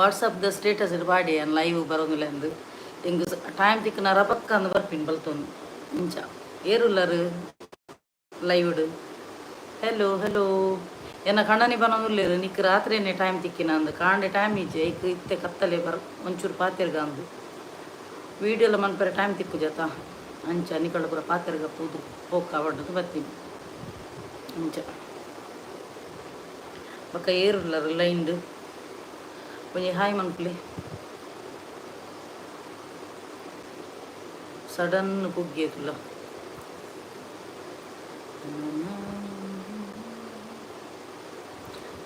WhatsApp ದ status ಪಾಡಿ ಯಾನ್ live ಬರೋದಿಲ್ಲ ಅಂದು. ಎಂಕ್ ಟೈಮ್ ತಿಕ್ಕನ ರಪಕ್ಕ ಅಂದ್ ಬರ್ಪಿನ್ ಬಲ್ತೊಂದು. ಇಂಚ ಏರುಲ್ಲರು ಲೈವ್ಡ್? ಹೆಲೋ ಹೆಲೋ, ಎನ್ನ ಕಣ್ಣನಿ ಬನೊಂದುಲ್ಲೆರ್. ನಿಕ್ ರಾತ್ರಿನೇ ಟೈಮ್ ತಿಕ್ಕಿನ ಅಂದ್, ಕಾಂಡೆ ಟೈಮ್ ಇಜ್ಜೆ. ಐಕ್ ಇತ್ತೆ ಕತ್ತಲೆ ಬರ್ ಒಂಚೂರು ಪಾತೆರ್ಗ ಅಂದು. ವೀಡಿಯೋ ಎಲ್ಲ ಮನ್ಪರೆ ಟೈಮ್ ತಿಕ್ಕು ಜತ. ಅಂಚ ನಿಕಳ ಪೂರ ಪಾತೆರ್ಗ ಪೂದು ಪೋಕ ಅವಡ್ದು ಬತ್ತೀನಿ. ಅಂಚ ಬೊಕ್ಕ ಏರುಲ್ಲರು ಲೈನ್ಡ್? ಒಂಜಿ ಹಾಯ್ ಮನ್ಪುಲೆ. ಸಡನ್ ಪುಗ್ಗೇತುಲ್ಲ.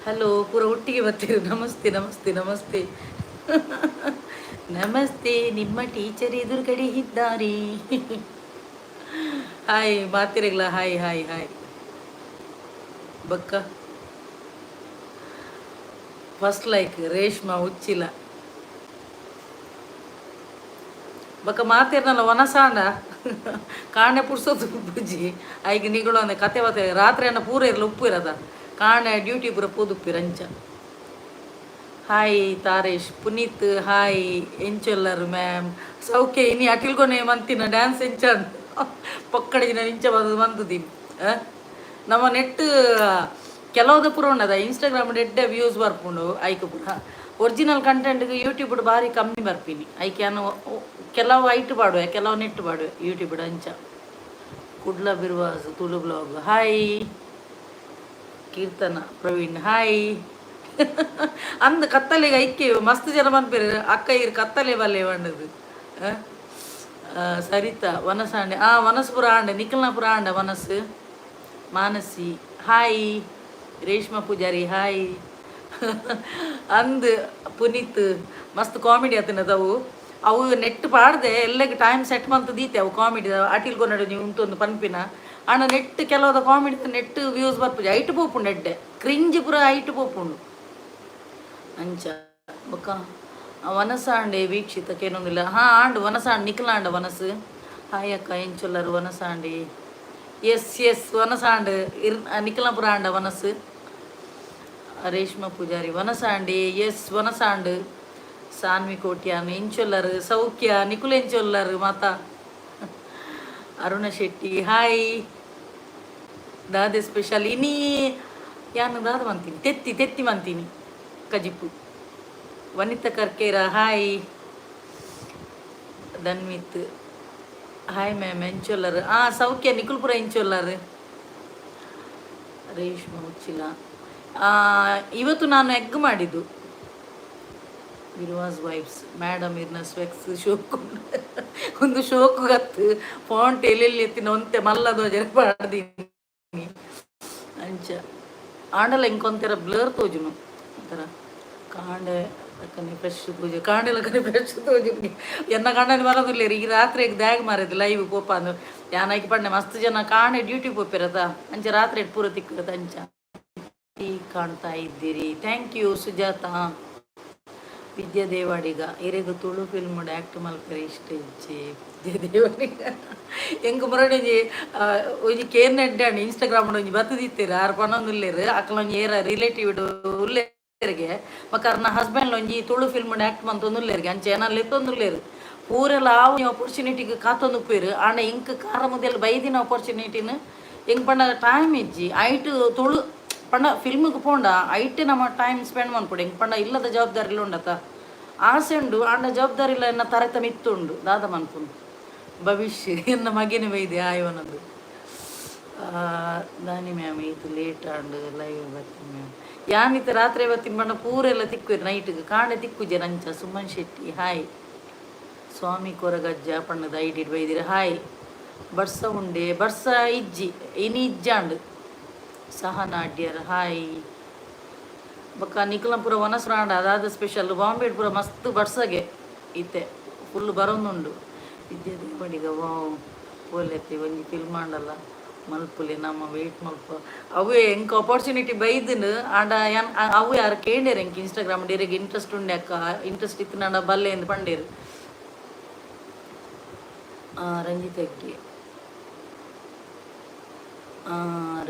ಹಲೋ, ಪೂರ ಒಟ್ಟಿಗೆ ಬರ್ತೀರಿ. ನಮಸ್ತೆ ನಮಸ್ತೆ ನಮಸ್ತೆ ನಮಸ್ತೆ. ನಿಮ್ಮ ಟೀಚರ್ ಎದುರುಗಡೆ ಇದ್ದಾರೆ. ಹಾಯ್ ಮಾತಿರಗ್ಲ. Hi hi hi. ಬಕ್ಕ ಫಸ್ಟ್ ಲೈಕ್ ರೇಷ್ಮಾ ಉಚ್ಚಿಲ. ಬೊಕ್ಕ ಮಾತೆರ್ನಲ್ಲ ವನಸಾಂಡ. ಕಾಂಡೆ ಪುರ್ಸೊತ್ತು ಬುಜ್ಜಿ, ಐಕ್ ನಿಗಳು ಅಂದೆ ಕತೆ ಬತ್ತೆ. ರಾತ್ರಿ ಅನ್ನ ಪೂರ ಇರಲ್ಲ, ಉಪ್ಪು ಇರದ. ಕಾಂಡೆ ಡ್ಯೂಟಿ ಪೂರ ಪೂದುಪ್ಪಿರ ಅಂಚ. Hi Taresh, Puneeth hi. ಎಂಚೊಲ್ಲರು ಮ್ಯಾಮ್? ಸೌಖ್ಯ. ಇನಿ ಅಟಿಲ್ಗೊನೆ ಮಂತಿನ ಡ್ಯಾನ್ಸ್ ಎಂಚ? ಪೊಕ್ಕಡೆ ದಿನ ಇಂಚ ಬಂದು ಮಂತುದೀನಿ. ನಮ್ಮ ನೆಟ್ ಕೆಲವುದ ಪೂರ ಉಂಡದ. ಇನ್ಸ್ಟಾಗ್ರಾಮ್ ಎಡ್ಡೆ ವ್ಯೂಸ್ ಬರ್ಪುಂಡು. ಐಕ್ ಪೂರ ಒರಿಜಿನಲ್ ಕಂಟೆಂಟ್ಗೆ ಯೂಟ್ಯೂಬ್ ಬಾರಿ ಕಮ್ಮಿ ಬರ್ಪಿನಿ. ಐಕ್ ಯಾನು ಕೆಲವು ಐಟ್ ಪಾಡುವೆ, ಕೆಲವು ನೆಟ್ ಪಾಡುವೆ ಯೂಟ್ಯೂಬ್ ಅಂಚ. Kudla Birwas Tulu blog hi. Keerthana Praveen hi. ಅಂದ್ ಕತ್ತಲೆಗೆ ಐಕೆ ಮಸ್ತ್ ಜನ ಮನ್ಪೇರು. ಅಕ್ಕ ಇರು ಕತ್ತಲೆ ಬಲ್ಲೆ ಪಂಡದು. ಸರಿತಾ ವನಸಾಂಡೆ. ಆ ವನಸ್ಪುರ ಆಂಡೆ, ನಿಖಲ್ನಾಪುರ ಆಂಡ ವನಸ್. ಮಾನಸಿ ಹಾಯ್. ರೇಷ್ಮಾ ಪೂಜಾರಿ ಹಾಯ್. ಅಂದ್ ಪುನೀತ್, ಮಸ್ತ್ ಕಾಮಿಡಿ ಆತನದವು. ಅವು ನೆಟ್ ಪಾಡ್ದೆ ಎಲ್ಲಗೆ ಟೈಮ್ ಸೆಟ್ ಮಂತ್ ದೀತೆ. ಅವು ಕಾಮಿಡಿ ಅಟಿಲ್ ಕೊನಡು ನೀವು ಉಂತೊಂದು ಪನ್ಪಿನ. ಆಂಡ ನೆಟ್ ಕೆಲವದ ಕಾಮಿಡಿ ನೆಟ್ ವ್ಯೂಸ್ ಬರ್ಪುಜಿ. ಐಟ್ ಪೋಪುಂಡು ಎಡ್ಡೆ ಕ್ರಿಂಜ್ ಪೂರ ಐಟ್ ಪೋಪುಂಡು ಅಂಚ. ಬೊಕ್ಕ ವನಸಾಂಡೆ ವೀಕ್ಷಿತ ಕೇನೊಂದಿಲ್ಲ. ಹಾ, ಆಂಡ್ ವನಸಾಂಡ್, ನಿಖಲಾಂಡ ವನಸ್. ಹಾಯ್ ಅಕ್ಕ, ಎಂಚೊಲ್ಲರು? ವನಸಾಂಡಿ, ಎಸ್ ಎಸ್, ವನಸಾಂಡ್ ಇರ್ ನಿಖಲಪುರ ಆಂಡ ವನಸ್. ರೇಷ್ಮಾ ಪೂಜಾರಿ ವನಸಾಂಡಿ, ಎಸ್, ವನಸಾಂಡ್. ಸಾನ್ವಿ ಕೋಟ್ಯಾನ್ ಎಂಚೊಲ್ಲರು? ಸೌಖ್ಯ. ನಿಕುಲ್ ಎಂಚೊಲ್ಲರು ಮಾತಾ? ಅರುಣ ಶೆಟ್ಟಿ ಹಾಯ್. ದಾದೆ ಸ್ಪೆಷಲ್ ಇನಿ? ಯಾನು ದಾದ ಮಂತೀನಿ, ತೆತ್ತಿ ತೆತ್ತಿ ಮಂತೀನಿ ಕಜಿಪು. Vanitha Karkera hi. Dhanvith hi ma'am, ಎಂಚೊಲ್ಲರು? ಆ ಸೌಖ್ಯ. ನಿಕುಲ್ಪುರ ಎಂಚೊಲ್ಲರು? ರೇಷ್ಮಾ ಉಚ್ಚಿಲ. ಇವತ್ತು ನಾನು ಎಗ್ ಮಾಡಿದ್ದು. ಬಿರುವಾಸ್ ವೈಬ್ಸ್ ಮೇಡಮ್, ಇರ್ನ ಸ್ಪೆಕ್ಸ್ ಶೋಕು. ಒಂದು ಶೋಕು ಗತ್ತು. ಫಾಂಟ್ ಎಲ್ಲೆಲ್ಲಿ ಎತ್ತಿನ ಒಂತೆ ಮಲ್ಲದ ಜನ ಪಾಡ್ದೀನಿ ಅಂಚ. ಆಂಡಲ ಇಂಕೊಂಥರ ಬ್ಲರ್ ತೋಜುನು ಒಂಥರ. ಕಾಂಡೆ ಲಕ್ಕನೆ ಫ್ರೆಶ್ ಪೂಜೆ, ಕಾಂಡೆ ಲಕ್ಕನೆ ಫ್ರೆಶ್ ತೋಜು. ಎನ್ನ ಕಂಡನಿ ಬರೋದಿಲ್ಲ ಈಗ. ರಾತ್ರಿ ದ್ಯಾಗ್ ಮಾರಿದ್ದು ಲೈವ್ ಪೋಪ ಅಂದು ಯಾನ್ ಐಕ್ ಪಂಡೆ. ಮಸ್ತ್ ಜನ ಕಾಂಡೆ ಡ್ಯೂಟಿ ಪೋಪಿರತ, ಅಂಚ ರಾತ್ರಿ ಪೂರ ತಿಕ್ಕದ ಅಂಚ. ಕಾಣ್ತಾ ಇದ್ದೀರಿ, thank you. Sujata Vidya Devadiga, ಇರೆಗ್ ತುಳು ಫಿಲ್ಮ್ ಆ್ಯಕ್ಟ್ ಮಲ್ಪರೆ ಇಷ್ಟ ಇಜ್ಜಿ? ವಿದ್ಯಾ ದೇವಾಡಿಗ, ಎಂಕ್ ಮುರಡಿಂಜಿ ಒಂಜಿ ಕೇರ್ನ ಎಡ್ಡೆ ಇನ್ಸ್ಟಾಗ್ರಾಮ್ ಒಂಜಿ ಬತ್ತದಿತ್ತೀರ. ಆರ್ ಪನೊಂದುಲ್ಲೆರ್, ಅಕ್ಲ ಒಂಜಿ ಏರ ರಿಲೇಟಿವ್ ಉಲ್ಲೆರ್ಗೆ. ಬೊಕ್ಕ ಅರ್ನ ಹಸ್ಬೆಂಡ್ ಒಂಜಿ ತುಳು ಫಿಲ್ಮ್ ಆ್ಯಕ್ಟ್ ಮಂತೊಂದುಲ್ಲೆರ್ಗೆ. ಅಂಚ ಏನ ಲೆತ್ತೊಂದುಲ್ಲೆರ್. ಪೂರೆಲ್ಲ ಆವು ಅಪರ್ಚುನಿಟಿಗೆ ಕಾತೊಂದು ಉಪ್ಪೇರು. ಆಂಡ ಇಂಕ್ ಕಾರ ಮುದೆಲ್ ಬೈದಿನ ಅಪರ್ಚುನಿಟಿನ ಎಂಕ್ ಪಂಡ ಟೈಮ್ ಇಜ್ಜಿ. ಐಟ್ ತುಳು ಪಂಡ ಫಿಲ್ಮಿಗೆ ಪೋಂಡ ಐಟ್ ನಮ್ಮ ಟೈಮ್ ಸ್ಪೆಂಡ್ ಮನ್ಪೊಡು. ಎಂಕ್ ಪಂಡ ಇಲ್ಲದ ಜವಾಬ್ದಾರಿ ಉಂಡತ. ಆಸೆ ಉಂಡು, ಆಂಡ ಜವಾಬ್ದಾರಿ ಇಲ್ಲ. ಎನ್ನ ತರೆತ ಮಿತ್ತುಂಡು, ದಾದ ಮನ್ಪುಂಡು? ಭವಿಷ್ಯ ಎನ್ನ ಮಗಿನ ಬೈದೆ ಆಯವನದು. ದಾನಿ ಮ್ಯಾಮ್, ಇದು ಲೇಟ್ ಆಂಡ್ ಲೈವ್ ಬರ್ತೀನಿ ಮ್ಯಾಮ್. ಯಾನಿತ್ತ ರಾತ್ರಿ ಬರ್ತೀನಿ ಪಂಡ ಪೂರೆಲ್ಲ ತಿಕ್ಕುವೆರ್ ನೈಟ್ಗೆ, ಕಾಂಡೆ ತಿಕ್ಕುಜೆ ನಂಚ. ಸುಮನ್ ಶೆಟ್ಟಿ ಹಾಯ್. ಸ್ವಾಮಿ ಕೊರಗಜ್ಜ ಪಣ್ಣದ ಐಡಿ ಬೈದಿರ, ಹಾಯ್. ಬರ್ಸ ಉಂಡೆ? ಬರ್ಸ ಇಜ್ಜಿ, ಇನಿ ಇಜ್ಜಾಂಡ್. ಸಹನಾಡ್ಯರ್ ಹಾಯ್. ಬೊಕ್ಕ ನಿಕಲಂಪುರ ವನಸ್ರಾಂಡ ಅದಾದ ಸ್ಪೆಷಲ್? ಬಾಂಬೆ ಪೂರ ಮಸ್ತ್ ಬರ್ಸಗೆ ಇತ್ತೆ ಫುಲ್ ಬರೋನುಂಡು. ವಿದ್ಯಾ ದೇವಡಿಗ, ವಾವ್, ಪೋಲೆತ್ತಿ. ಒಂಜಿ ಫಿಲ್ಮ್ ಆಂಡಲ್ಲ ಮಲ್ಪುಲೆ, ನಮ್ಮ ವೆಯ್ಟ್ ಮಲ್ಪ. ಅವೇ ಎಂಕ್ ಅಪರ್ಚುನಿಟಿ ಬೈದನು. ಆಂಡ ಯಾನ್ ಅವು ಯಾರು ಕೇಂಡೇರು ಎಂಕ್ ಇನ್ಸ್ಟಾಗ್ರಾಮ್, ಇರೆಗ್ ಇಂಟ್ರೆಸ್ಟ್ ಉಂಡೆ ಅಕ್ಕ, ಇಂಟ್ರೆಸ್ಟ್ ಇತ್ತು ಬಲ್ಲೆ ಎಂದು ಪಂಡೇರು. ರಂಜಿತ್ ಹೆಗ್ಡೆ,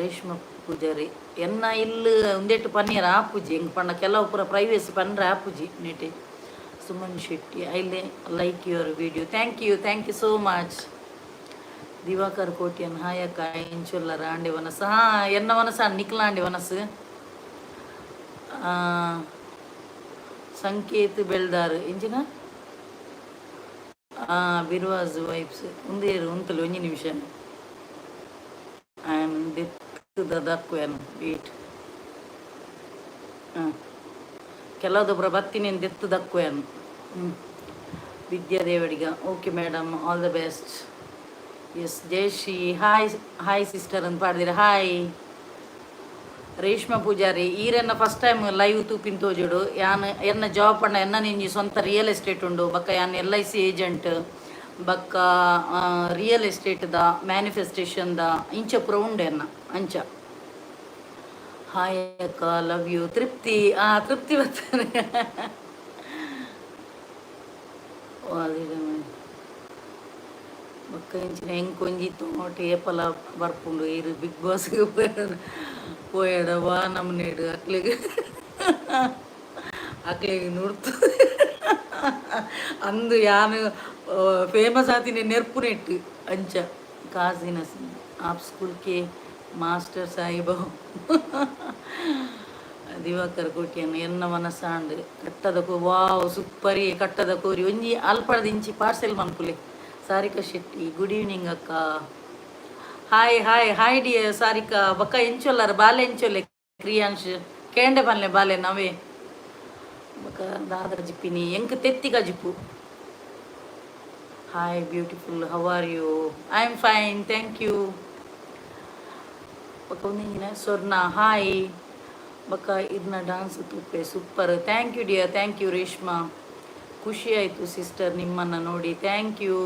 ರೇಷ್ಮಾ. ಪೂಜಾರಿ ಎನ್ನ ಇಲ್ಲು ಉಂದೆಟ್ಟು ಪನ್ನೀರ್ ಆಪುಜಿ ಎಂಕ್ ಪಂಡ ಕೆಲವು ಪೂರ ಪ್ರೈವೇಸಿ ಪಂಡ್ರೆ ಆಪುಜಿ ನೆಟೆ. Suman Shetty, I like your video. Thank you, thank you so much. Diwakar Kotian, hi ಅಕ್ಕ, ಎಂಚುಲ್ಲರ? ಆಂಡೆ ವನಸ್. ಹಾಂ, ಎನ್ನ ವನಸ ನಿಕ್ಲ ಆಂಡೆ ವನಸ್. ಸಂಕೇತ್ ಬೆಳ್ದಾರ್, ಎಂಚಿನ ಬಿರ್ವಾಸ್ ವೈಬ್ಸ್ ಉಂದೇರು ಉಂತಲು. ಒಂಜಿ ನಿಮಿಷ, ಆಯನ್ ದೆತ್ತದ ದಕ್ಕು. ವೇಟ್. ಹಾಂ, ಕೆಲವೊಬ್ಬರ ಬತ್ತಿನೇನು ದೆತ್ತು ದಕ್ಕು. ಹ್ಞೂ, ವಿದ್ಯಾ Devadiga, okay madam, all the best. Yes. Jayashree, hi hi sister ಅಂತ ಪಾಡ್ದಿರ. ಹಾಯ್ ರೇಷ್ಮಾ ಪೂಜಾರಿ. ಈರೆನ್ನ ಫಸ್ಟ್ ಟೈಮ್ ಲೈವ್ ತೂಪಿನ ತೋಜುಡು. ಯಾನ್ ಎನ್ನ ಜಾಬ್ ಪಂಡ ಎನ್ನ ನಿಂಜಿ ಸ್ವಂತ ರಿಯಲ್ ಎಸ್ಟೇಟ್ ಉಂಡು. ಬಕ್ಕ ಯಾನ್ ಎಲ್ಐಸಿ ಏಜೆಂಟ್, ಬಕ್ಕ ರಿಯಲ್ ಎಸ್ಟೇಟ್ದ ಮ್ಯಾನಿಫೆಸ್ಟೇಷನ್ದ ಇಂಚ ಪೂರ ಉಂಡು ಎನ್ನ ಅಂಚ. ಹಾಯ್ ಅಕ್ಕ, ಲವ್ you. ತೃಪ್ತಿ, ಆ ತೃಪ್ತಿ ಬರ್ತಾನೆ. ಬೊಕ್ಕ ಇಂಚಿನ ಎಂಕ್ ಒಂಜಿ ತೋಟ ಏಪಲ ಬರ್ಪುಂಡು. ಇರು ಬಿಗ್ ಬಾಸ್ ಪೋಯಡ ವಾ ನಮೂನೆಡ್ ಅಕ್ಲೆಗ್ ಅಕ್ಲೆಗ್ ನುರ್ತು ಅಂದು ಯಾನ್ ಫೇಮಸ್ ಆತಿನಿ ನೆರ್ಪುನೆಟ್ ಅಂಚ. ಕಾಸಿನ ಆಪ್ ಸ್ಕೂಲ್ ಕೆ ಮಾಸ್ಟರ್ ಸಾಹಿಬ. ದಿವಾಕರ್ ಕೋಟ್ಯನ್, ಎನ್ನ ಮನಸ್ಸಾಂಡ್ ಕಟ್ಟದ ಕೋ. ವಾವ್, ಸೂಪರಿ. ಕಟ್ಟದ ಕೋರಿ ಒಂಜಿ ಅಲ್ಪದ ಇಂಚಿ ಪಾರ್ಸೆಲ್ ಮನ್ಪುಲೆ. ಸಾರಿಕಾ ಶೆಟ್ಟಿ, ಗುಡ್ ಈವ್ನಿಂಗ್ ಅಕ್ಕ. Hi hi hi dear Sarika. ಬಕ್ಕ ಎಂಚೊಲ್ಲಾರ? ಬಾಲೆ ಎಂಚೊಲ್ಲೆ? ಕ್ರಿಯಾಂಶ್ ಕೇಂಡೆ ಪನ್ಲೆ ಬಾಲೆ ನವೇ. ಬಕ್ಕ ದಾದರ ಜಿಪ್ಪಿನಿ ಎಂಕ್ ತೆತ್ತಿ ಕಜಿಪು. Hi beautiful, how are you? I am fine, thank you. ಬಕ್ಕ ಒಂದಿಂಜಿನ ಸ್ವರ್ಣ, ಹಾಯ್. ಬಕ್ಕ ಇದನ್ನ dance ತುಪ್ಪೆ super. Thank you dear, thank you. Reshma, ಖುಷಿ ಆಯಿತು ಸಿಸ್ಟರ್ ನಿಮ್ಮನ್ನು ನೋಡಿ. Thank you.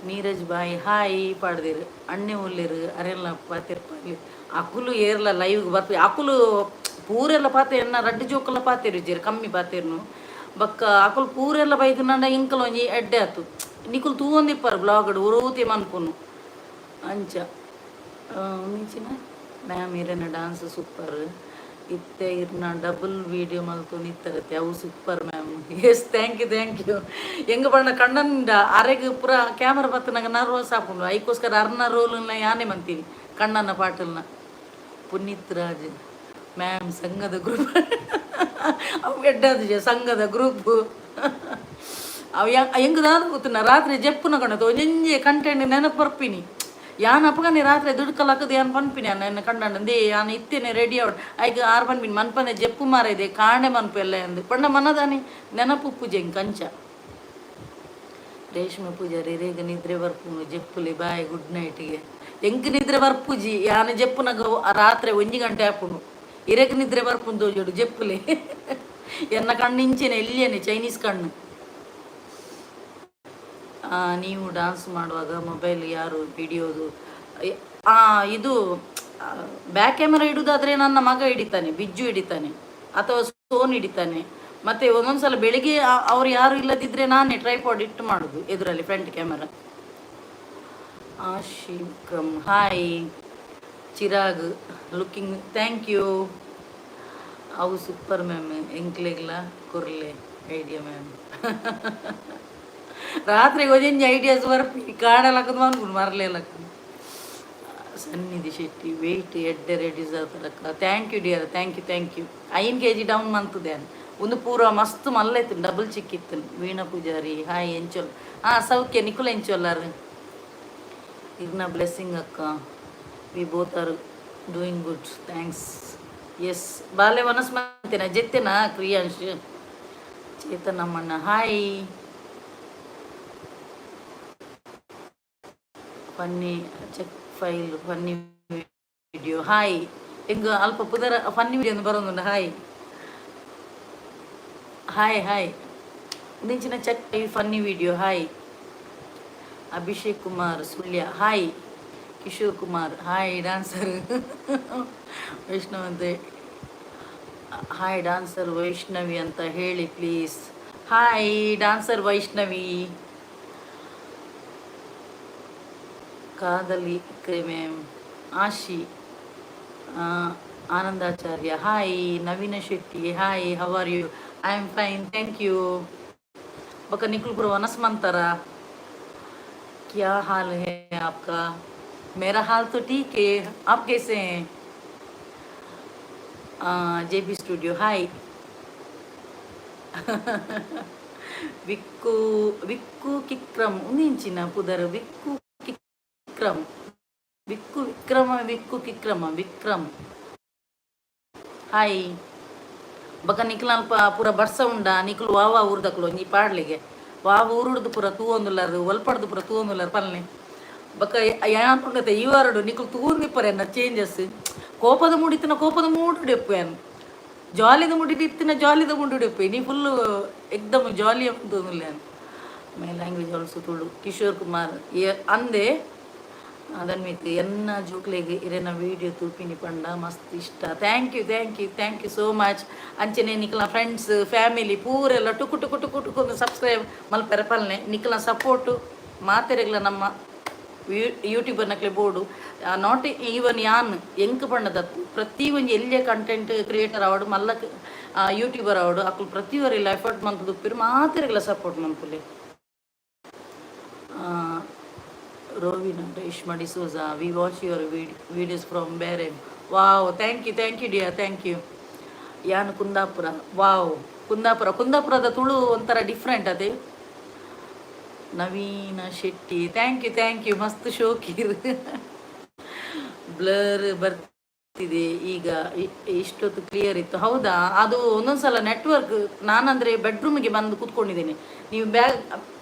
Neeraj Bhai, hi ಪಾಡ್ದಿರು. ಅಣ್ಣೆ ಉಲ್ಲೇರು ಅರೆಲ್ಲ ಪಾತಿರ್ಪಾಲಿ. ಅಕುಲು ಏರ್ಲ ಲೈವ್ಗೆ ಬರ್ಪಿ. ಅಕುಲು ಪೂರೆಲ್ಲ ಪಾತೆ ಎನ್ನ ರಡ್ಡು ಜೋಕುಲ ಪಾತೆರು ಇಜ್ಜೆರ್, ಕಮ್ಮಿ ಪಾತೆರ್ನು. ಬಕ್ಕ ಅಕುಲು ಪೂರೆಲ್ಲ ಬೈದು ನಂಡ ಇಂಕಲ್ ಒಂಜಿ ಎಡ್ಡೆ ಆತು. ನಿಕುಲು ತೂವೊಂದಿಪ್ಪರು ಬ್ಲಾಗ್ಡ್ ಒರೋತಿ ಮನ್ಪುನು ಅಂಚ. ಒಂದಿಂಚಿನ ಮ್ಯಾಮ್, ಇರೆನ ಡಾನ್ಸ್ ಸೂಪರ್ ಇತ್ತೆ. ಇರ್ನ ಡಬಲ್ ವೀಡಿಯೋ ಮಲ್ತು ನಿತ್ತರತ್ತೆ ಅವು super ma'am. Yes, thank you, thank you. ಎಂಗ ಪಂಡ ಕಣ್ಣಂಡ ಅರೆಗ್ ಪೂರ ಕ್ಯಾಮರಾ ಬತ್ತನಾಗ ನರ್ವಸ್ ಆಪುಂಡು. ಐಕೋಸ್ಕರ ಅರ್ನ ರೋಲ್ನ ಯಾನೆ ಮಂತೀನಿ ಕಣ್ಣನ ಪಾಟಲ್ನ. ಪುನೀತ್ ರಾಜ್ ಮ್ಯಾಮ್, ಸಂಘದ ಗ್ರೂಪ್ ಅವು ಎಡ್ಡಾದ ಸಂಘದ ಗ್ರೂಪ್ ಅವು. ಹೆಂಗದಾದ ಗೊತ್ತುನ, ರಾತ್ರಿ ಜಪ್ಪುನ ಕಣ್ಣದು ಒಂಜೊಂಜಿ ಕಂಟೆಂಟ್ ನೆನಪು ಬರ್ಪಿನಿ. ಯಾನ್ ಅಪಗನೆ ರಾತ್ರಿ ದುಡ್ಡು ಕಲಾಕದು ಯಾನ್ ಪನ್ಪಿನಿ. ಯಾನ್ ಎನ್ನ ಕಂಡಂಡೆ ಯಾನ್ ಇತ್ತೇನೆ ರೆಡಿ ಅವಡ್ ಐಕ್ ಆರು ಪನ್ಪಿನಿ, ಮನ್ಪನೆ ಜಪ್ಪು ಮಾರ ಇದೆ ಕಾಂಡೆ ಮನ್ಪು ಎಲ್ಲ ಅಂದು ಪಂಡ ಮನದಾನಿ ನೆನಪು ಪೂಜೆ ಕಂಚ. ರೇಷ್ಮೆ ಪೂಜಾರಿ, ರೇಗ ನಿದ್ರೆ ಬರ್ಪುನು, ಜಪ್ಪುಲಿ, ಬಾಯ್, ಗುಡ್ ನೈಟ್ಗೆ. ಎಂಕ್ ನಿದ್ರೆ ಬರ್ಪುಜಿ. ಯಾನ್ ಜಪ್ಪುನಗ ರಾತ್ರಿ 1 ಗಂಟೆ ಆಪುಂಡು. ಇರೆಗ್ ನಿದ್ರೆ ಬರ್ಪುಂಡು ತೋಜೋಡು. ಜಪ್ಪುಲಿ. ಎನ್ನ ಕಣ್ಣು ಇಂಚೆನೆ ಎಲ್ಲಿಯನೆ ಚೈನೀಸ್ ಕಣ್ಣು. ನೀವು ಡಾನ್ಸ್ ಮಾಡುವಾಗ ಮೊಬೈಲ್ ಯಾರು ಹಿಡಿಯೋದು? ಇದು ಬ್ಯಾಕ್ ಕ್ಯಾಮರಾ ಹಿಡುದಾದ್ರೆ ನನ್ನ ಮಗ ಹಿಡಿತಾನೆ, ಬಿಜ್ಜು ಹಿಡಿತಾನೆ ಅಥವಾ ಸೋನ್ ಹಿಡಿತಾನೆ. ಮತ್ತೆ ಒಂದೊಂದ್ಸಲ ಬೆಳಿಗ್ಗೆ ಅವ್ರು ಯಾರು ಇಲ್ಲದಿದ್ರೆ ನಾನೇ ಟ್ರೈಪಾಡ್ ಇಟ್ಟು ಮಾಡೋದು ಎದುರಲ್ಲಿ ಫ್ರಂಟ್ ಕ್ಯಾಮರಾ. ಆಶಿಕ್ರಮ್, hi. Chirag, looking, thank you. ಅವು ಸೂಪರ್ ಮ್ಯಾಮ್. ಎಂಕ್ಲೆಗ್ಲ ಕೊರ್ಲೆ ಐಡಿಯಾ ಮ್ಯಾಮ್. ರಾತ್ರಿಗೆ ಒಂಜೊಂಜಿ ಐಡಿಯಾಸ್ ಬರ್ಪಿ ಕಾಡಲಕ್ಕದು ಮನ್ಪುಂಡು ಮರಲೇಲಕ್ಕ. ಸನ್ನಿಧಿ ಶೆಟ್ಟಿ, ವೆಯ್ಟ್ ಎಡ್ಡೆ ರೆಡ್ಯೂಸ್ ಆತಲಕ್ಕ. Thank you dear, thank you, thank you. 5 KG down ಮಂತದೆ. ಒಂದು ಪೂರ ಮಸ್ತ್ ಮಲ್ಲ ಇತ್ತು, ಡಬಲ್ ಚಿಕ್ಕಿತ್ತು. ವೀಣಾ ಪೂಜಾರಿ, ಹಾಯ್, ಎಂಚೊಲ್? ಹಾಂ, ಸೌಖ್ಯ. ನಿಕುಲ ಎಂಚೊಲ್ಲಾರು? ಇರ್ನ ಬ್ಲೆಸ್ಸಿಂಗ್ ಅಕ್ಕ. We both are doing good, thanks. Yes. ಬಾಲೆ ವನಸ್ ಮಂತೇನ ಜೆತ್ತೆನಾ? ಕ್ರಿಯಾಂಶ್, ಚೇತನಮ್ಮಣ್ಣ, hi. Funny check file funny video, hi. ಎಂಗ್ ಅಲ್ಪ ಪುದರ ಫನ್ನಿ ವಿಡಿಯೋ ಬರೋದುಂಡು. Hi hi hi. ಮುಂಚಿನ check funny video, hi. Abhishek Kumar Sullia, hi. Kishore Kumar, hi dancer Vaishnav ಅಂತ. Hi dancer Vaishnavi ಅಂತ ಹೇಳಿ ಪ್ಲೀಸ್. Hi dancer Vaishnavi. ಕಾದಲಿ ಮ್ಯಾಮ್. ಆಶಿ Anandacharya, hi. Naveen Shetty, hi, how are you? I am fine, thank you. ಬೊಕ ನಿಕುಲ್ಪುರ ವನಸ್ಮಂತರ? क्या हाल है आपका? मेरा हाल तो ठीक है, आप कैसे हैं? J B studio, hi. Vikku, Vikku ಕಿಕ್ರಮ್ ಉಂದಿಂಚಿನ ಪುದರ್? ವಿಕ್ಕು ಕಿಕ್ರಮ್, ವಿಕ್ಕು ವಿಕ್ರಮ, ವಿಕ್ಕು ಕಿಕ್ರಮ, ವಿಕ್ರಮ್, ಹಾಯ್. ಬೊಕ ನಿಕ್ಲ ಅಲ್ಪ ಪೂರ ಬರ್ಸ ಉಂಡ? ನಿಕುಲು ವಾವಾ ಊರ್ದಕ್ಲು ಒಂಜಿ ಪಾಡ್ಲಿಗೆ. ವಾ ಊರುಡ್ದು ಪೂರ ತೂವೊಂದುಲ್ಲರ್, ಒಲ್ಪಡ್ದು ಪೂರ ತೂವೊಂದುಲ್ಲರ್ ಪಲ್ನೆ. ಬೊಕ ಯಾನ್ ಈ ವಾರಡು ನಿಕುಲು ತೂವೊಂದಿಪ್ಪರೆ ಎನ್ನ ಚೇಂಜಸ್. ಕೋಪದ ಮೂಡಿತ್ತಿನ ಕೋಪದ ಮೂಡುಡು ಎಪ್ಪು, ಜಾಲಿದ ಮೂಡಿಡು ಇತ್ತಿನ ಜಾಲಿದ ಮೂಡುಡು ಎಪ್ಪು. ನೀ ಫುಲ್ ಎಕ್ದಮ್ ಜಾಲಿ ತೂವೊಂದುಲ್ಲೆ. My language also Tulu. Kishore Kumar ಅಂದೆ ಅದನ್ಮಿತ್ ಎನ್ನ ಜೋಕ್ಲೆಗ್ ಇರೆನ ವೀಡಿಯೋ ತೂಪಿನಿ ಪಂಡ ಮಸ್ತ್ ಇಷ್ಟ. Thank you, thank you, thank you so much. ಅಂಚನೆ ನಿಕ್ಲ ಫ್ರೆಂಡ್ಸ್, ಫ್ಯಾಮಿಲಿ ಪೂರೆಲ್ಲ ಟುಕು ಟುಕು ಟುಕು ಟುಕು ಸಬ್ಸ್ಕ್ರೈಬ್ ಮಲ್ಪೆರೆ ಪಲ್ನೆ. ನಿಕ್ಲ ಸಪೋರ್ಟು ಮಾತೆರೆಗ್ಲ ನಮ್ಮ ಯೂಟ್ಯೂಬರ್ ನಕ್ಲೆ ಬೋಡು. Not even ಯಾನ್, ಎಂಕ್ ಪಂಡದತ್ತು, ಪ್ರತಿ ಒಂಜಿ ಎಲ್ಯ ಕಂಟೆಂಟ್ ಕ್ರಿಯೇಟರ್ ಆವಡು, ಮಲ್ಲ ಯೂಟ್ಯೂಬರ್ ಆವಡು, ಅಕುಲು ಪ್ರತಿಯೊರಿಲ ಎಫರ್ಟ್ ಮಂತುದುಪ್ಪೆರ್. ಮಾತೆರೆಗ್ಲ ಸಪೋರ್ಟ್ ಮನ್ಪುಲೆ. Rovina Reshma D'Souza, we watch your videos from Bahrain. Wow, thank you, thank you dear, thank you. ಯಾನ್ ಕುಂದಾಪುರ. ವಾವ್, ಕುಂದಾಪುರ. ಕುಂದಾಪುರದ ತುಳು ಒಂಥರ ಡಿಫ್ರೆಂಟ್ ಅದೇ. ನವೀನ Shetty, thank you, thank you. ಮಸ್ತ್ ಶೋಕೀರ್. ಬ್ಲರ್ ಬರ್ತಿದೆ ಈಗ, ಇಷ್ಟೊತ್ತು ಕ್ಲಿಯರ್ ಇತ್ತು. ಹೌದಾ? ಅದು ಒಂದೊಂದ್ಸಲ ನೆಟ್ವರ್ಕ್. ನಾನಂದ್ರೆ ಬೆಡ್ರೂಮಿಗೆ ಬಂದು ಕೂತ್ಕೊಂಡಿದ್ದೇನೆ. ನೀವು ಬ್ಯಾಕ್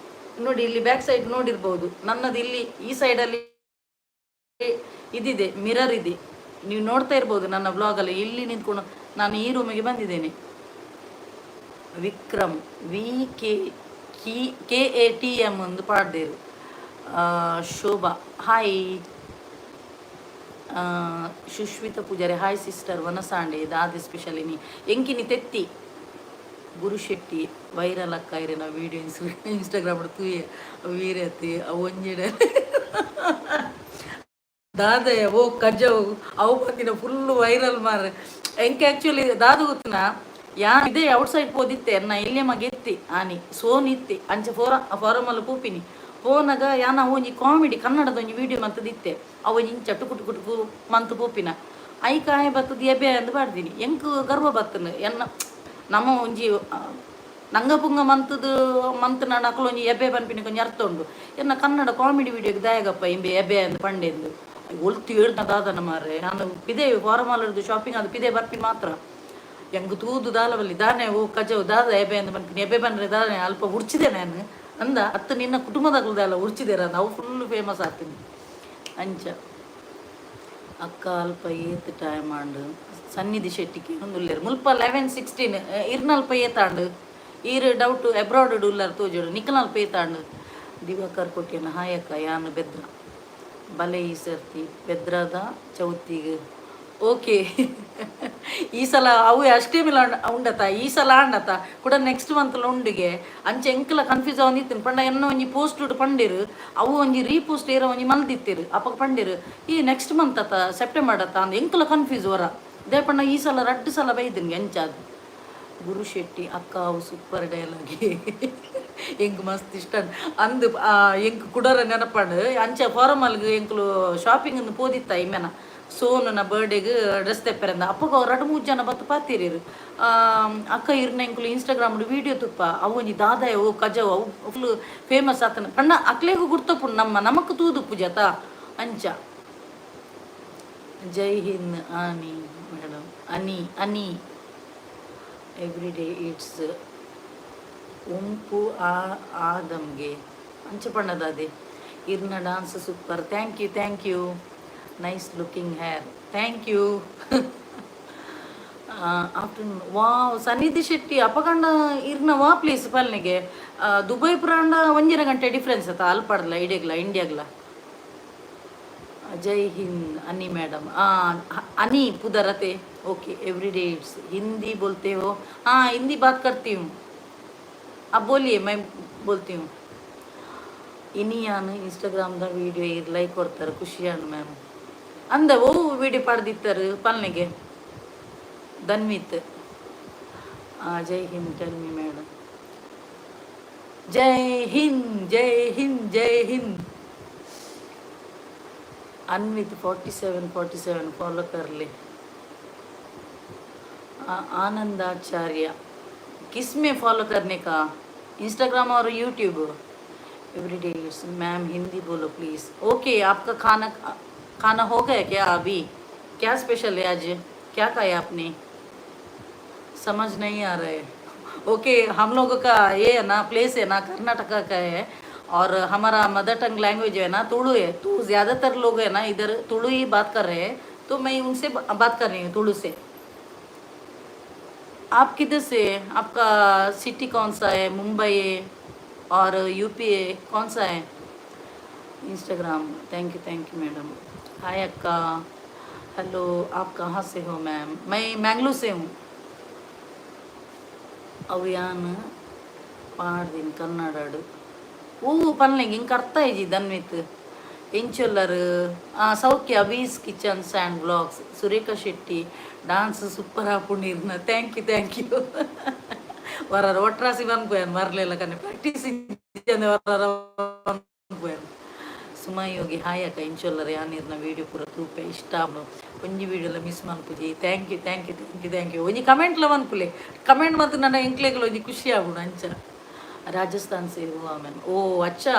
ನೋಡಿ, ಇಲ್ಲಿ ಬ್ಯಾಕ್ ಸೈಡ್ ನೋಡಿರ್ಬೋದು. ನನ್ನದು ಇಲ್ಲಿ ಈ ಸೈಡಲ್ಲಿ ಇದಿದೆ, ಮಿರರ್ ಇದೆ. ನೀವು ನೋಡ್ತಾ ಇರ್ಬೋದು ನನ್ನ ವ್ಲಾಗಲ್ಲಿ. ಇಲ್ಲಿ ನಿಂತ್ಕೊಂಡು ನಾನು ಈ ರೂಮಿಗೆ ಬಂದಿದ್ದೇನೆ. ವಿಕ್ರಮ್, ವಿ ಕೆ ಕಿ ಕೆ ಎ ಟಿ ಎಂ ಒಂದು ಪಾಡ್ದೇರು. Shobha, hi. Sushmitha Pujari, hi sister. ವನಸಾಂಡೆ ದಾದೆ ಸ್ಪೆಷಲ್ ಇನಿ? ಎಂಕಿನಿ ತೆತ್ತಿ. ಗುರುಶೆಟ್ಟಿ, ವೈರಲ್ ಅಕ್ಕ ಇರೆನ ವೀಡಿಯೋ ಇನ್ಸ್ಟಾಗ್ರಾಮ್ ತೂಯೆ ವೀರತಿ. ಅವು ಒಂಜಿಡ ದಾದಯ ಓ ಕಜವು ಅವು ಬಂದಿನ ಫುಲ್ ವೈರಲ್ ಮಾರ್ರೆ. ಎಂಕ್ ಆಕ್ಚುಲಿ ದಾದ ಗೊತ್ತುನ, ಯಾ ಇದೇ ಔಟ್ ಸೈಡ್ ಪೋದಿತ್ತೆ. ಎನ್ನ ಎಲ್ಯ ಮಗೆ ಎತ್ತಿ ಆನಿ ಸೋನ್ ಇತ್ತಿ. ಅಂಚ ಫೋರ ಫಾರಮಲ್ಲಿ ಪೂಪಿನಿ. ಪೋನಗ ಯಾನ ಒಂಜಿ ಕಾಮಿಡಿ ಕನ್ನಡದ ಒಂಜಿ ವಿಡಿಯೋ ಮಂತದಿತ್ತೆ. ಅವು ಇಂಚ ಟುಕು ಟುಕು ಟುಕು ಮಂತ್ ಪೋಪಿನ ಐಕಾಯ ಬತ್ತದ ಎಬೆ ಅಂದ್ ಪಾಡ್ದಿನಿ. ಎಂಕ್ ಗರ್ವ ಬತ್ತನ. ಎನ್ನ ನಮ್ಮ ಒಂಜಿ ನಂಗ ಪುಂಗ ಮಂತದು ಮಂತ್ ನಕಲು ಒಂಜಿ ಎಬೆ ಪನ್ಪಿನ ಒಂಜಿ ಅರ್ಥ ಉಂಡು. ಎನ್ನ ಕನ್ನಡ ಕಾಮಿಡಿ ವಿಡಿಯೋಗೆ ದಾಯಗಪ್ಪ ಇಂಬೆ ಎಬೆ ಅಂದ್ ಪಂಡೆಂದು ಒಲ್ತು ಹೇಳ್ದ ದಾದನ ಮಾರ್ರೆ. ನಾನು ಪಿದೆ ಫಾರಮಾಲ್ ಶಾಪಿಂಗ್ ಅದು ಪಿದೆ ಬರ್ಪಿನ ಮಾತ್ರ ಎಂಗ್ ತೂದು ದಾಲವಲ್ಲಿ ದಾನೆ ಓ ಕಜವು ದಾದ ಎಬೆ ಅಂದ್ ಪನ್ಪಿನಿ. ಎಬೆ ಬಂದ್ರೆ ದಾನೆ ಅಲ್ಪ ಉಡ್ಚಿದೆ ನಾನು ಅಂದ ಅತ್ತ ನಿನ್ನ ಕುಟುಂಬದಾಗಲ್ದಲ್ಲ ಉಡ್ಚಿದೇರ. ನಾವು ಫುಲ್ ಫೇಮಸ್ ಆಗ್ತೀನಿ ಅಂಚ. ಅಕ್ಕ, ಅಲ್ಪ ಏತ್ ಟೈಮ್ ಆಂಡ್? ಸನ್ನಿಧಿ ಶೆಟ್ಟಿಗೆ ಒಂದು ಮುಲ್ಪ 11:16. ಇರ್ನಲ್ಪ ಏತಾಂಡ್? ಈರ್ ಡೌಟ್ ಅಬ್ರಾಡ್ ಉಲ್ಲರ್ ತೋಜೋಡು. ನಿಕ್ಕನಲ್ಪ ಏತಾಂಡ್? ದಿವಾಕರ್ ಕೊಟ್ಟಿಯನ, ಹಾಯ್ ಅಕ್ಕ, ಯಾನ್ ಬೆದ್ರ, ಬಲೆ ಈ ಸರ್ತಿ ಬೆದ್ರದ ಚೌತಿಗೆ. ಓಕೆ, ಈ ಸಲ ಅವು ಅಷ್ಟೇ ಮಿಲ ಉಂಡತ, ಈ ಸಲ ಆಂಡತ ಕೂಡ ನೆಕ್ಸ್ಟ್ ಮಂತ್ ಉಂಡಿಗೆ. ಅಂಚೆ ಎಂಕಲ ಕನ್ಫ್ಯೂಸ್ ಆವೊಂದಿತ್ತಿನ ಪಂಡ ಎನ್ನ ಒಂಜಿ ಪೋಸ್ಟ್ ಪಂಡಿರು, ಅವು ಒಂಜಿ ರೀಪೋಸ್ಟ್ ಏರ ಒಂಜಿ ಮಲ್ದಿತ್ತಿರು. ಅಪ್ಪಗ ಪಂಡಿರು, ಈ ನೆಕ್ಸ್ಟ್ ಮಂತ್ ಅತ್ತ, ಸೆಪ್ಟೆಂಬರ್ ಅತ್ತ ಅಂದ್. ಎಂಕಲ ಕನ್ಫ್ಯೂಸ್ ವರ they ಪಂಡ ಈ ಸಲ ರಡ್ಡು ಸಲ ಬೈದಿನ್ಗೆ ಎಂಚಾದ್. ಗುರು ಶೆಟ್ಟಿ, ಅಕ್ಕ, ಅವು ಸೂಪರ್ ಡೈಲಾಗ್, ಎಂಕ್ ಮಸ್ತ್ ಇಷ್ಟ ಅಂದ್. ಎಂಕ್ ಕುಡರ ನೆನಪಂಡು. ಅಂಚ ಫಾರಮಲ್ಗ್ ಎಂಕುಲು ಶಾಪಿಂಗ್ ಪೋದಿತ್ತ ಇಮ್ಮೆನ ಸೋನುನ ಬರ್ಡೇಗ್ ಡ್ರೆಸ್ ತೆಪ್ಪೆರಂದ. ಅಪ್ಪಗ ಅವ್ರು ರಡ್ಡು ಮೂರು ಜನ ಬತ್ತು ಪಾತಿರಿರು, ಅಕ್ಕ, ಇರ್ನ ಎಂಕುಲು ಇನ್ಸ್ಟಾಗ್ರಾಮ್ ವೀಡಿಯೋ ತುಪ್ಪ, ಅವು ಒಂಜಿ ದಾದಾಯ ಓ ಕಜವು, ಅವು ಫುಲ್ ಫೇಮಸ್ ಆತನ ಪಂಡ ಅಕ್ಲೆಗೂ ಗುರ್ತಪುಂಡು ನಮ್ಮ ನಮಕ್ ತೂದು ಪೂಜಾತ ಅಂಚ. ಜೈ ಹಿಂದ್ ಆನಿ ಮೇಡಮ್. ಅನಿ ಅನಿ. ಎವ್ರಿ ಡೇ it's ಉಂಪು ಆ ಆದಮ್ಗೆ ಅಂಚ ಪಣ್ಣದಾದೆ. ಇರ್ನ dance super, thank you, thank you. Nice looking hair, thank you. Afternoon. Wow, Sannidhi Shetty, ಅಪಗಂಡ ಇರ್ನ ವಾ ಪ್ಲೇಸ್ ಪಲ್ನಿಗೆ? ದುಬೈ ಪುರಾಂಡ ಒಂಜಿನ ಗಂಟೆ ಡಿಫ್ರೆನ್ಸ್ ಅತ್ತ ಅಲ್ಪಡ್ಲ ಇಡೀಗ್ಲ ಇಂಡಿಯಾಗ್ಲ. ಜೈ ಹಿಂದ್ ಅನಿ ಮೇಡಮ್. ಅನಿ ಪುದರತೆ. Okay. Every day it's Hindi बोलते हो? हाँ, हिंदी बात करती हूँ। आप बोलिए, मैं बोलती हूँ. ಇನಿ ಯಾನ್ ಇನ್ಸ್ಟಾಗ್ರಾಮ್ದ ವೀಡಿಯೋ ಇರ್ ಲೈಕ್ ಕೊಡ್ತಾರೆ, ಖುಷಿಯಾನು ಮ್ಯಾಮ್. ಅಂದ ಓ ವಿಡಿಯೋ ಪಾಡ್ದಿತ್ತರು ಪಲ್ನೆಗೆ ಧನ್ವಿತ್. ಜೈ Hind. Tell me madam. Jai Hind, Jai Hind, Jai Hind. Anvith 47 47 follow कर ले. आनंदाचार्य, किस में फॉलो करने का? इंस्टाग्राम और YouTube? Every day ma'am, Hindi बोलो प्लीज़. ओके. आपका खाना खाना हो गया क्या अभी? क्या स्पेशल है आज? क्या खाया आपने? समझ नहीं आ रहा है. ओके, हम लोगों का ये है ना, प्लेस है ना, कर्नाटका का है और हमारा मदर टंग लैंग्वेज है ना, तुड़ू है. तो ज़्यादातर लोग है ना, इधर तुड़ू ही बात कर रहे हैं, तो मैं उनसे बात कर रही हूँ तुड़ू से. आप किधर से? आपका सिटी कौन सा है? मुंबई है और यूपी है, कौन सा है? Instagram. Thank you, thank you madam. Hi अक्का. हेलो, आप कहाँ से हो मैम? मैं मैंगलोर से हूँ. ಅವು ಯಾನ್ ಪಾಡ್ದಿನಿ ಕನ್ನಡಡು. ಓ, ಪನ್ಲೆಂಗೆ ಇಂಕ ಅರ್ಥ ಇಜ್ಜಿ. ಧನ್ವಿತ್ ಎಂಚೊಲ್ಲರು? ಸೌಖ್ಯ, ಅಬೀಸ್ kitchens and vlogs. Surekha Shetty, dance super ಆಪುಂಡು. Thank you, thank you. ವರ ಒಟ್ರಾಸಿ ಪನ್ಪುಯನ್ ಮರ್ಲೆಲ್ಲ ಕನೆ ಪ್ರಾಕ್ಟೀಸ್ ವರ ಪನ್ಪುಯನ್. ಸುಮಾ ಯೋಗಿ, ಹಾಯ್ ಅಕ್ಕ, ಇಂಚೊಲ್ಲರ? ಯಾನಿರ್ನ ವೀಡಿಯೋ ಪೂರ ತೂಪೆ, ಇಷ್ಟ ಆಪುಂಡು. ಒಂಜಿ ವೀಡಿಯೋಲ miss ಮನ್ಪುಜಿ. Thank you, thank you, thank you, thank you. ಒಂಜಿ ಕಮೆಂಟ್ಲ ಮನ್ಪುಲೆ. ಕಮೆಂಟ್ ಮತ್ತು ನನ್ನ ಎಂಕ್ಲೆಗ್ಲ ಒಂಜಿ ಖುಷಿ ಆಪುಂಡು ಅಂಚ. राजस्थान से हुआ मैम. ओ, अच्छा,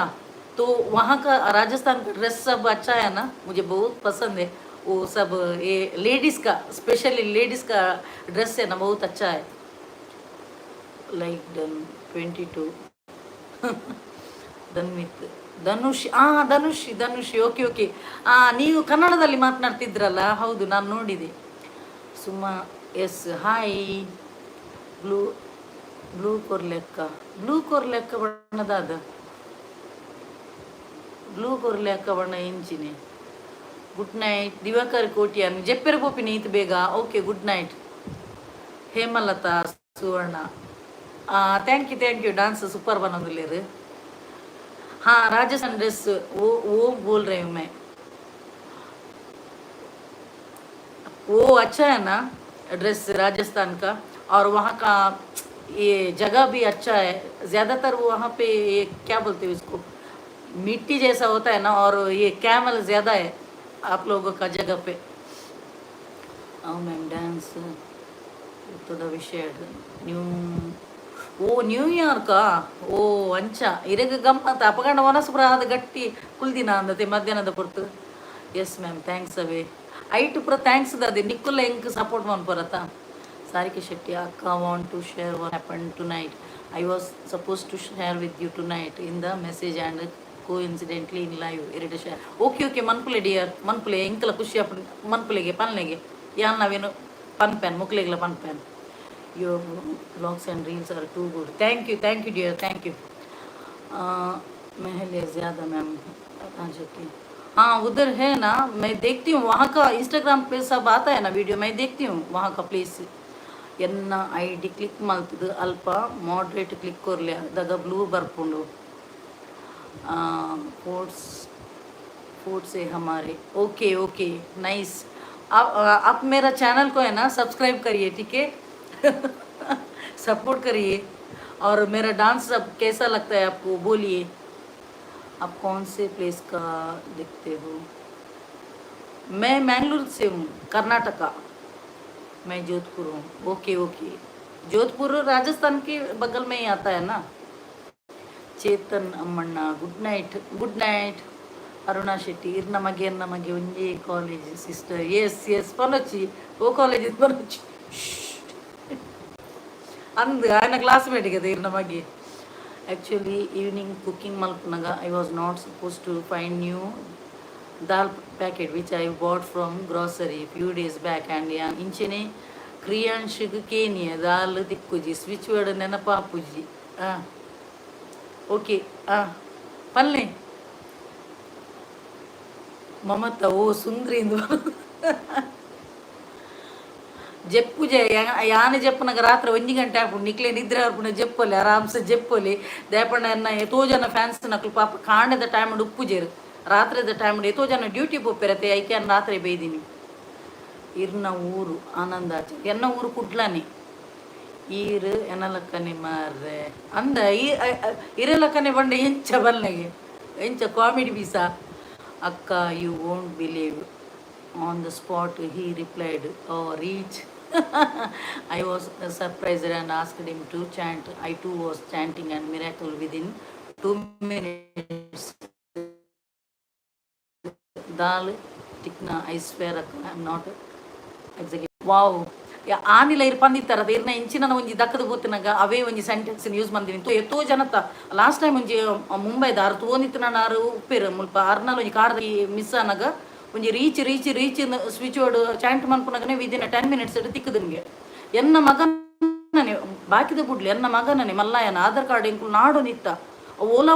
तो वहाँ का राजस्थान का ड्रेस सब अच्छा है ना? मुझे बहुत पसंद है वो सब. ये लेडीज़ का, स्पेशली लेडीज़ का ड्रेस है ना, बहुत अच्छा है. Like done 22. Dhanvith, Dhanush, ಆ ಧನುಷ್, ಧನುಷ್, ಓಕೆ ಓಕೆ. ಆ ನೀವು ಕನ್ನಡದಲ್ಲಿ ಮಾತನಾಡ್ತಿದ್ರಲ್ಲ, ಹೌದು, ನಾನು ನೋಡಿದೆ. Suma yes, hi. Blue blue ಕೊರ್ಲೆಕ್ಕ, ಬ್ಲೂ ಕೊರ್ಲೆಕ್ಕ ಬಣ್ಣದಾದ, ಬ್ಲೂ ಕೊರ್ಲೆಕ್ಕ ಬಣ್ಣ ಇಂಚಿನಿ. Good night Diwakar Kotian. ಜೆಪ್ಪೆರ ಪೋಪಿನಿ ಈತ್ ಬೇಗ? Okay, good night. Hemalatha Suvarna, thank you, thank you. Dance super ಬಂದಿಲ್ಲೇರು. हाँ, राजस्थान ड्रेस वो वो बोल रही हूँ मैं. वो अच्छा है ना ड्रेस राजस्थान का? और वहाँ का ये जगह भी अच्छा है. ज़्यादातर वो वहाँ पे ये क्या बोलते हैं उसको, मिट्टी जैसा होता है ना, और ये कैमल ज़्यादा है आप लोगों का जगह पे. हाँ मैम, डांस the ವಿಷಯ ನ್ಯೂ ಓ ನ್ಯೂಯಾರ್ಕಾ? ಓ, ಅಂಚ ಇರೆಗ್ ಗಮ್ಮತ್. ಅಪಗಂಡ ಮನಸ್ಸು ಪೂರ ಆದ ಗಟ್ಟಿ ಕುಲ್ದಿನ ಅಂದತೆ ಮಧ್ಯಾಹ್ನದ ಪೊರ್ತು. ಎಸ್ ಮ್ಯಾಮ್, thanks ಅವೇ. ಐಟ್ ಪೂರ thanks ದಾದೆ. ನಿಕ್ಕುಲ್ಲ ಎಂಕ್ ಸಪೋರ್ಟ್ ಮನ್ಪರತ. ಸಾರಿಕಾ ಶೆಟ್ಟಿ ಅಕ್ಕ, want to share what happen tonight. I was suppose to share with you tonight in the message and coincidentally in live ಎರಡು ಶೇರ್. ಓಕೆ ಓಕೆ, ಮನ್ಪುಲೆ ಡಿಯರ್, ಮನ್ಪುಲೆ. ಎಂಕಲ ಖುಷಿ ಆಪುಂಡು. ಮನ್ಪುಲೆಗೆ ಪನ್ಲೆಗೆ ಯಾನ್ ನಾವೇನು ಪನ್ಪೆನ್ ಮುಕ್ಲೆಗ್ಲ ಪನ್ಪೆನ್. Your vlogs and reels are too good. Thank you, thank you dear, thank you. महल है ज़्यादा मैम के. हाँ, उधर है ना, मैं देखती हूँ वहाँ का. इंस्टाग्राम पे सब आता है ना वीडियो, मैं देखती हूँ वहाँ का प्लेस. ಎನ್ನ I D click ಮಲ್ತದು ಅಲ್ಪ ಮಾಡ್ರೇಟ್ ಕ್ಲಿಕ್ ಕೊರ್ಲೆ ಅದಾಗ ಬ್ಲೂ ಬರ್ಪುಂಡು. फोर्ट्स फोर्ट से हमारे. Okay okay, nice. आप मेरा चैनल को है ना सब्सक्राइब करिए, ठीक है? सपोर्ट करिए और मेरा डांस सब कैसा लगता है आपको, बोलिए. आप कौन से प्लेस का देखते हो? मैं मैंगलोर से हूँ, कर्नाटका. मैं जोधपुर हूँ. ओके ओके, जोधपुर राजस्थान के बगल में ही आता है ना? चेतन अಮ್ಮಣ್ಣ, good night, good night. Aruna Shetty, ಇರ್ ನಮಗೆ ನಮಗೆ ಒಂಜೇ ಕಾಲೇಜ್ ಸಿಸ್ಟರ್. ಎಸ್ ಎಸ್, ಪನೊಚ್ಚಿ ಓ ಕಾಲೇಜ್ ಪನೊಚ್ಚಿ ಅಂದ್ ಆಯನ ಕ್ಲಾಸ್ಮೇಟ್ కదా ಇರ್ ನಮಗೆ. ಆ್ಯಕ್ಚುಲಿ ಈವ್ನಿಂಗ್ ಕುಕ್ಕಿಂಗ್ ಮಲ್ಪುನಗ I was not suppose to find new dal packet which I bought from grocery few days back and ಯಾನ್ ಇಂಚೆನೆ ಕ್ರಿಯಾಂಶಿಗ್ ಕೇನಿಯ ದಾಲ್ ತಿಕ್ಕುಜಿ, ಸ್ವಿಚ್ ವರ್ಡ್ ನೆನಪಾಪುಜಿ. ಹಾಂ, ಓಕೆ. ಹಾಂ, ಪಲ್ಲೆ. ಮಮತಾ, ಓ ಸುಂದ್ರಿ ಇಂದು ಜೆಪ್ಪುಜೆ. ಯಾನೆ ಜೆಪ್ಪುನಗ ರಾತ್ರಿ 1 ಗಂಟೆ ಆಪುಂಡು. ನಿಕ್ಲೆ ನಿದ್ರೆ ಆಪುಂಡು. ಜೆಪ್ಪೊಲಿ, ಆರಾಮ್ಸೆ ಜೆಪ್ಪೊಲಿ. ದೇಪಣ್ಣ ಎನ್ನ ಏತೋ ಜನ ಫ್ಯಾನ್ಸ್ ನಕುಲು ಪಾಪ ಕಾಂಡೆದ ಟೈಮ್ ಉಪ್ಪುಜೆರು. ರಾತ್ರಿದ ಟೈಮ್ ಏತೋ ಜನ ಡ್ಯೂಟಿ ಪೋಪೆರತೆ, ಐಕೆ ರಾತ್ರಿ ಬೈದಿನಿ. ಇರ್ನ ಊರು? ಆನಂದ ಆಚಾರ್ಯ, ಎನ್ನ ಊರು ಕುಡ್ಲಾನೆ. ಈರ್ ಎನಲಕ್ಕನೆ ಮಾರ್ರೆ ಅಂದ. ಈ ಇರಲಕ್ಕನೆ ಬಂಡೆ ಎಂಚ ಬಲ್ಲೆಗೆ ಎಂಚ ಕಾಮಿಡಿ ಪೀಸಾ ಅಕ್ಕ. You won't believe, on the spot he replied, "Oh, reach." I was surprised and asked him to chant. I too was chanting and miracle, within 2 minutes Dal ಟಿಕ್ನ. I swear ಅಕ್ಕ, I am not exaggerate. Wow, ಆನಿಲ ಇರ್ ಪಂದಿತ್ತಾರ ಇರ್ನ ಇಂಚಿನ ಒಂಜಿ ದಕ್ಕದ ಪೋತಿನಾಗ ಅವೇ ಒಂಜಿ sentence use ಮಂದಿನಿ. ಎತ್ತೋ ಜನತ last time ಒಂಜಿ ಮುಂಬೈದ ಆರು ತೋನಿತ್ತಿನ ಆರು ಉಪ್ಪೇರು ಮುಲ್ಪ ಆರ್ನಾಲ್ ಒಂಜಿ ಕಾರ್ ಮಿಸ್ ಆನಾಗ ಒಂಜಿ reach, reach, reach switch word chant ಮನ್ಪುನಾಗನೆ ವಿದಿನ್ 10 ಮಿನಿಟ್ಸ್ ತಿಕ್ಕದಂಗೆ. ಎನ್ನ ಮಗನೇ ಬಾಕಿದ ಬುಡ್ಲಿ, ಎನ್ನ ಮಗನೇ ಮಲ್ಲಾಯನ ಆಧಾರ್ ಕಾರ್ಡ್ ಎಂಕುಲು ನಾಡು ನಿತ್ತ ಓಲಾ.